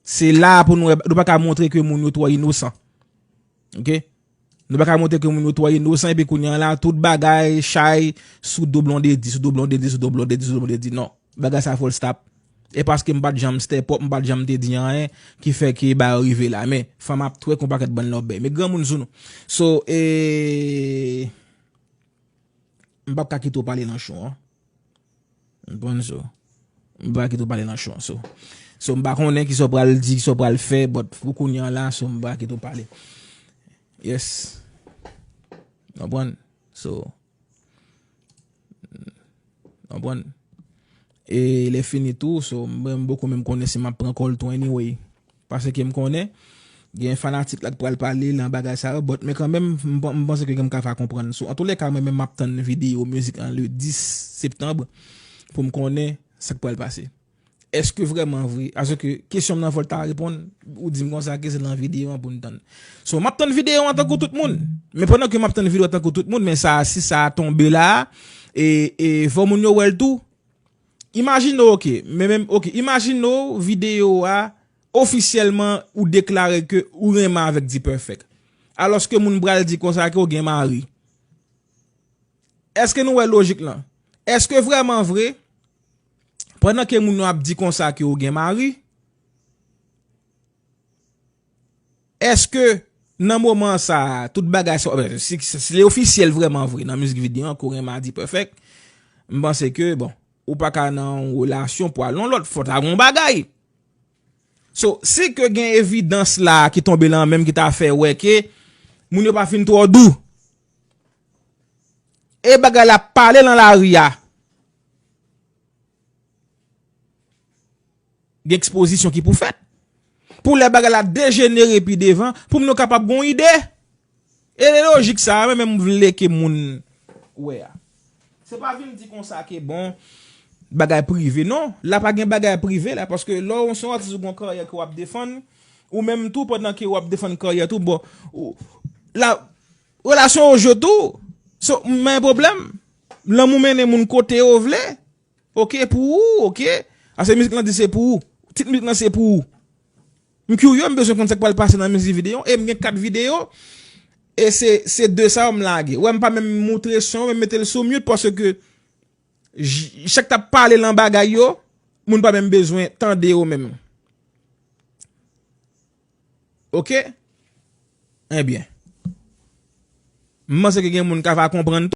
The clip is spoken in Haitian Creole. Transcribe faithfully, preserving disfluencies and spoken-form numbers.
Se la pou nou, nou pa ka montre ke moun yo twò inosan. Ok? Nou pa ka montre ke moun yo twò inosan, epi kounye a la, tout bagay, chay, sou do Blondedy, sou do Blondedy, sou do Blondedy, sou do Blondedy. Non. Bagay sa fò l stop. E paske m pa t janm step up, m pa t janm te di anyen, ki fè ke bagay yo rive la. Men, fanm ap twèk yon pakèt bann lòbèy. Men granmoun sou nou. So, e, m p ap ka kite w pale nan show an. Konprann, so. M pa kite w pale nan show an, so. So, m pa konnen kisa w pral di, kisa w pral fè, but pou kounye a la, so, m pa kite w pale. Yes. Konprann? So, konprann? E lè fini tou, so, mwen, m poko menm konnen si m ap pran kòl tou anyway. Paske m konnen, gen fanatik la k pral pale nan bagay sa yo, but men kanmenm, m, m panse ke gen m ka fè konprann. So, antoulèka, mwen menm m ap tann videyo mizik lan le dis septanm pou m konnen sa k pral pase. Èske vrèman vre? Paske kesyon m nan fò l ta reponn, ou di m konsa ke se nan videyo an pou n tann. So, m ap tann videyo an tankou tout moun. Men pandan ke m ap tann videyo an tankou tout moun, men sa, si sa tonbe la, e, e fò moun yo wè l tou. Imajine w, ok, men menm, ok, imajine w videyo a ofisyèlman ou deklare ke ou renmen avèk D-Perfect. Alòske moun pral di konsa ke w gen mari. Èske nou wè lojik lan? Èske vrèman vre, pandan ke moun yo ap di konsa ke w gen mari, èske nan moman sa a, tout bagay sa, ben, si, si, si li ofisyèl vrèman vre nan mizik videyo an, ke w renmen a D-Perfect, m panse ke, bon, ou pa ka nan yon relasyon pou al yon lòt, fò ta gen yon bagay. So, si ke gen evidans la ki tonbe lan menm ki ta fè wè ke moun yo pa fin twò dou, e bagay la pale lan lari a, gen ekspozisyon ki pou fèt. Pou lè bagay la dejenere pi devan, pou moun yo kapab gen yon ide. E lojik sa a, mwen menm vle ke moun wè a. Se pa vin di konsa ke bon, bagay prive. Non, la pa gen bagay prive la, paske lè w se yon atis ou gen yon karyè ke w ap defann, ou menm tou pandan ke w ap defann karyè tou, bon, ou, la, relasyon yo jwe tou. So, m pa gen pwoblèm. Lanmou mennen moun kote yo vle. Ok, pou ou, ok. Ase mizik lan di se pou ou. Tit mizik lan se pou ou. M kirye, m bezwen konn sa k pral pase nan mizik videyo. E m gen kat videyo. E se, se de sa yo m lage. Wè, m pa menm moutre son, menm mete l sou mute, paske j-, chak t ap pale lan bagay yo, moun pa menm bezwen tande yo menm. Ok? Ebyen. M panse ke gen moun k ap konprann